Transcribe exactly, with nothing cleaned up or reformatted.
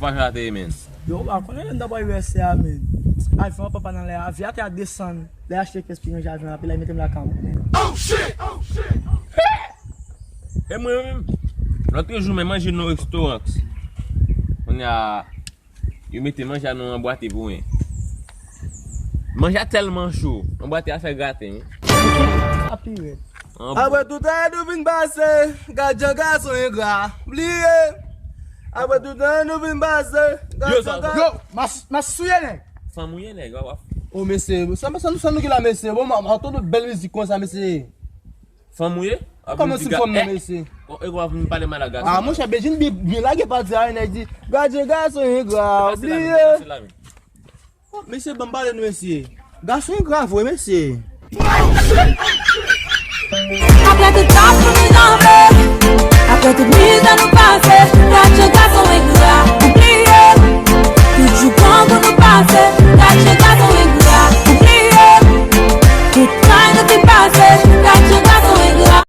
Pa jan te ye, men. Yo, ou pa konnen lè m ta pral U S A, men. Avyon an papa nan lè, avyatè a desann. Lè achte kès pi yon avyon, apre la, mete m lakay mwen, men. E mwen menm, lòt jou, men manje nan restoran. Kounye a, yo mete manje a nan anbwate pou mwen. Manje a tèlman cho, anbwate a fè graten, wi. Apre tout tan nou vin pase, gad jan gason engra, bliye. Apre tout tan nou vin pase, gad jan gason. Yo, mas, mas souye nèg. Fanm ou ye, nèg, w ap. O mesye, sa, sa, sa nou gen la, mesye? Bon, ma, ma, antann bèl mizik konsa, mesye. Fanm ou ye? Kòman si fanm nan, mesye? E w ap vin pale mal a gason. Ah, monchè, Bedjine byen, byen lage pati a, nèg di, gad jan gason engra, bliye. Mesye, ban m pale nou, mesye. Gason engra vre, mesye. Apre tout tan pou nou janbe, apre tout mizè nou pase, gad jan gason engra,